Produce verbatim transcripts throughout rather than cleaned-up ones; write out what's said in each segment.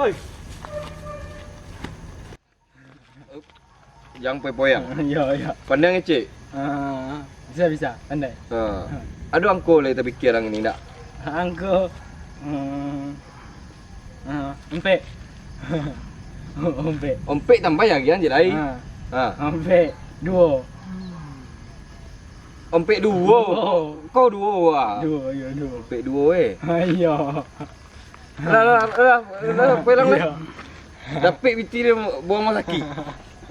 Oi. Jan poyang-poyang. Yo, yo. Pandai ngecek? Ah, bisa, bisa. Pandai. Ha. Ado angko lai tapikia urang ko ndak? Angko, hmm, ah, ompek. Ompek. Ompek tambah yo agiahan se lai. Ha. Ha. Ompek duo. Ompek duo. Duo. Kau duo, wah. Duo, yo, duo. Ompek duo, eh. Ha, iyo. Lah, lah, lah, lah, pulang lah. Iyo. Dapek pitih den buang rumah sakik.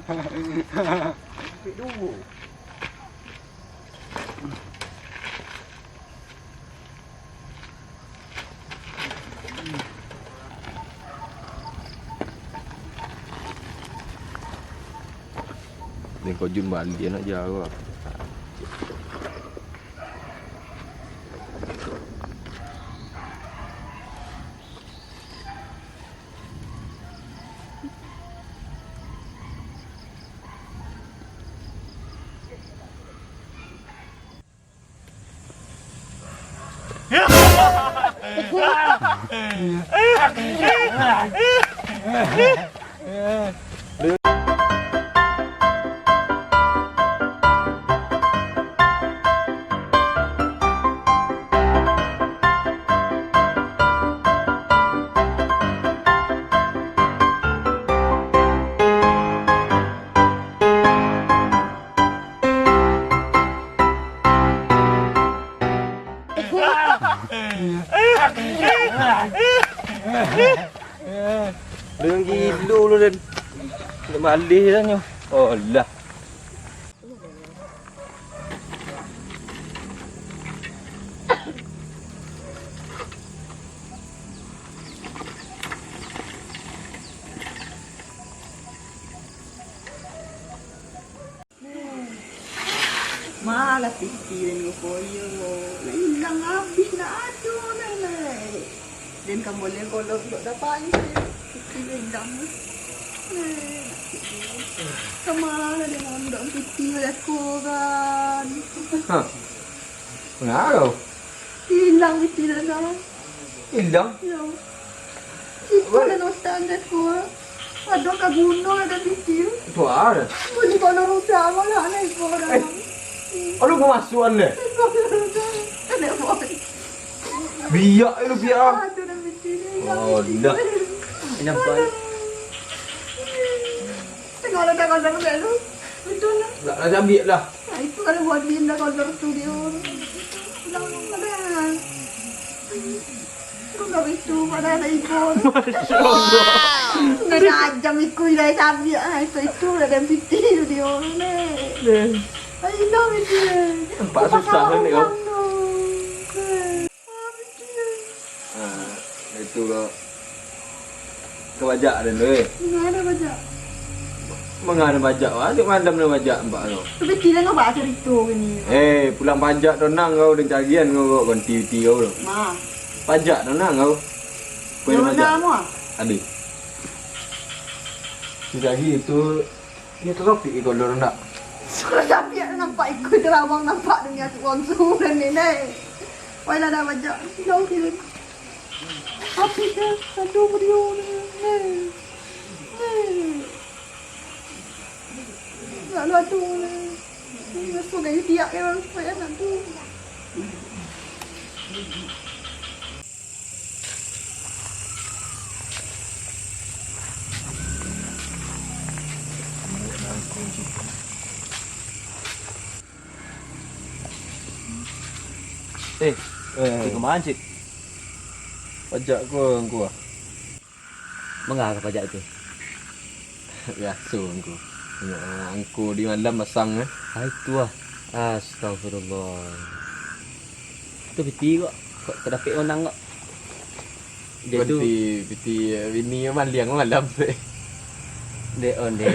Ompek duo. Den ko Jun baliak nak jauah. Dengan gilo lu, Den. Nak malih lah nyo. Oh, lah. Malah pitih den ko, yo. Lah ilang abih, ndak ado doh lai. Den kan buliah kolor pulo dapek isi. Pitih den ilang. Eh, kama lah den ondok pitih ko kan. Ha. Kenapa kau? Ilang pitih den kan. Ilang? Iyo. Iko lah nonton dek ko. Aduh, ka bunuh lah den pitih. Itu ada. Bunyi kolor rusak malah, aneh ko dah. Eh. Aduh, mau masukan deh. Kolor rusak. Aneh boy. Biak lu, biak. Aduh, den pitih. Oh, dah. Ini apa? Tengok lah, tengok, tengok, tengok. Betul lah. Enggak lah, cabiak lah. Nah, itu kalau buat Dinda kalau studio. Pulang, pulang, pulang. Kok nggak itu, padahal ada ikon. Masya Allah. Nggak ada ajam ikut, nggak ada cabiak. Ah, itu, itu udah ada piti studio, nih. Deh. Ayo, dong, itu. Nampak susah, kan, kau? Ah, itu kau. Kau bajak den tu, eh. Manga bajak? Manga bajak, wah, dek malam den bajak, nampak kau. Tapi tidak ngapa cerita gini. Eh, pulang pajak tu nang kau, den carian kau, kau ganti piti kau tu. Ma. Pajak tu nang kau. Kau yang pajak. Nama? Adi. Dicari itu. Iyo, tu rapik iko dulu, ndak? Kalau rapik, nampak iko terawang, nampak dunia tu langsung dan ni, nai. Wai lah dah bajak. Jauh dia. Rapik dia. Aduh, beliau ni. Nai. Nai. Nak lah tu, nai. Ni masuk dari tiak dia, supaya nak tu. Eh, eh, ka ma, Cik? Pajak ko, ko ah. Manga ka pajak tu? Biaso angku. Angku di malam masang, eh. Ah, itu ah. Astagfirullah. Tu piti kok, kok tadapek onang kok. Jadi tu piti, piti bini maliang malam tu. Dek, onde,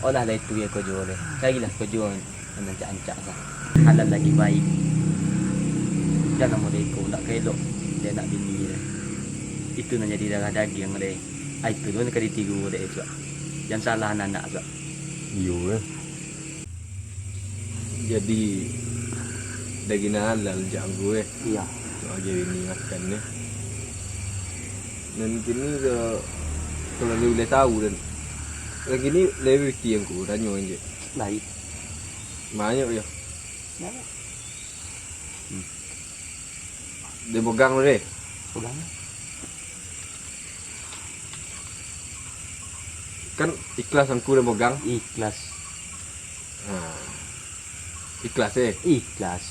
olah lah itu yo kojo deh. Carilah kojo nan ancak-ancak lah. Halal lagi baik. Jan namo dek iko, ndak ka elok dek anak bini deh. Itu nan jadi darah dagiang deh. Ah, itu tu nan ka ditiru dek tu. Jan salah anak-anak tu. Iyo, eh. Jadi, dagiang nan halal jak angku, eh. Iyo. Cok agiah bini makan, eh. Nan kini ko, kalau lai buliah tahu, dan nan kini lai piti angku, tanyo se. Baik. Banyak yo. Banyak. Hmm. Den pogang dulu deh. Pogang. Kan ikhlas angku den pogang? Ikhlas. Nah. Ikhlas, eh? Ikhlas.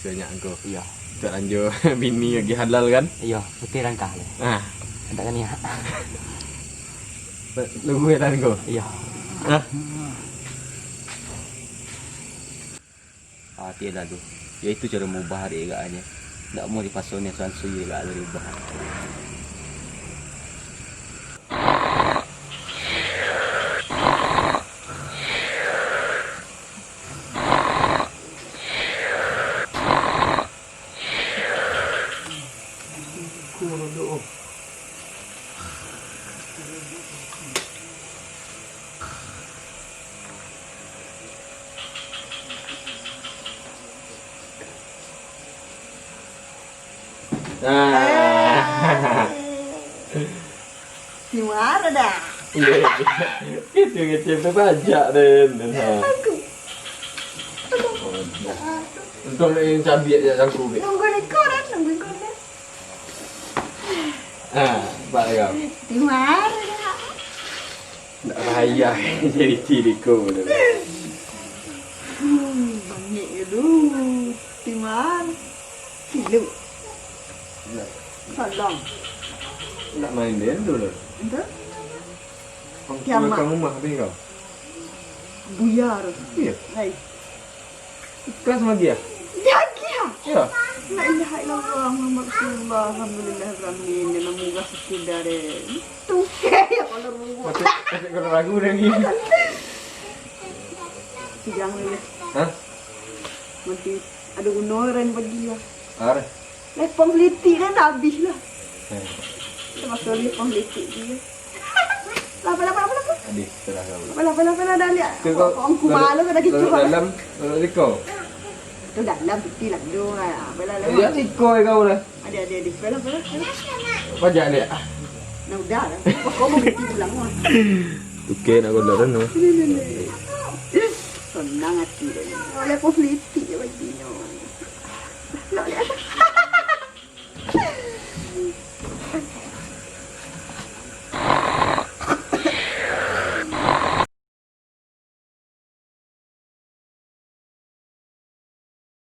Banyak angku. Iyo. Cok lanjo bini lagi halal kan? Iyo, putih rangkah deh. Nah. Antak kaniak. Lugu ya angku? Iyo. Nah. Ah, tiyolah tu. Yo itu caro maubah dek agaknyo. Ndak mau dipaso nian suansui agak tu diubah. Ah. Si Muara dah. Itu ngecil tu banyak, Den. Ha. Aku. Untung ni cabiak je sangku, Bek. Nunggu leko dah, nunggu leko dah. Ha, nampak kau. Si Muara dah. Ndak payah jadi ciri ko. Hmm, bangik dulu. Timan. Kilu. Ndak. Salang. Ndak main den dulu. Ento? Kiamat. Belakang rumah ni kau. Buyar. Iyo. Hai. Ikhlas mah dia. Dia dia. Iyo. La ilaha illallah Muhammad Rasulullah. Alhamdulillah, alamin. Yang murah sekedar, eh. Itu. Ya, kalau rumah. Masuk, masuk kalau lagu dah ni. Sidang dulu. Hah? Nanti ada guna orang bagi lah. Ar. Lepon politik kan dah habis lah. Eh. Termasuk lepon politik dia. Lah, apalah, apalah, apalah, apalah. Habis, terah kau. Apalah, apalah, apalah, dah lihat. Tu kau, kau angku kau malu kau dah kecoh, dalam, kau liko. Tu dalam piti lah, dong, ah. Apalah, eh, lewat. Jangan liko kau lah. Ada, ada, ada. Apalah, apalah, apalah. Pajak dia. Nah, udah lah. Kau mau piti pulang, wah. Tukar nak kau dalam tu. Ni, ni, ni. Senang hati dia ni. Lepon politik je bagi nyo. Nak lihat apa?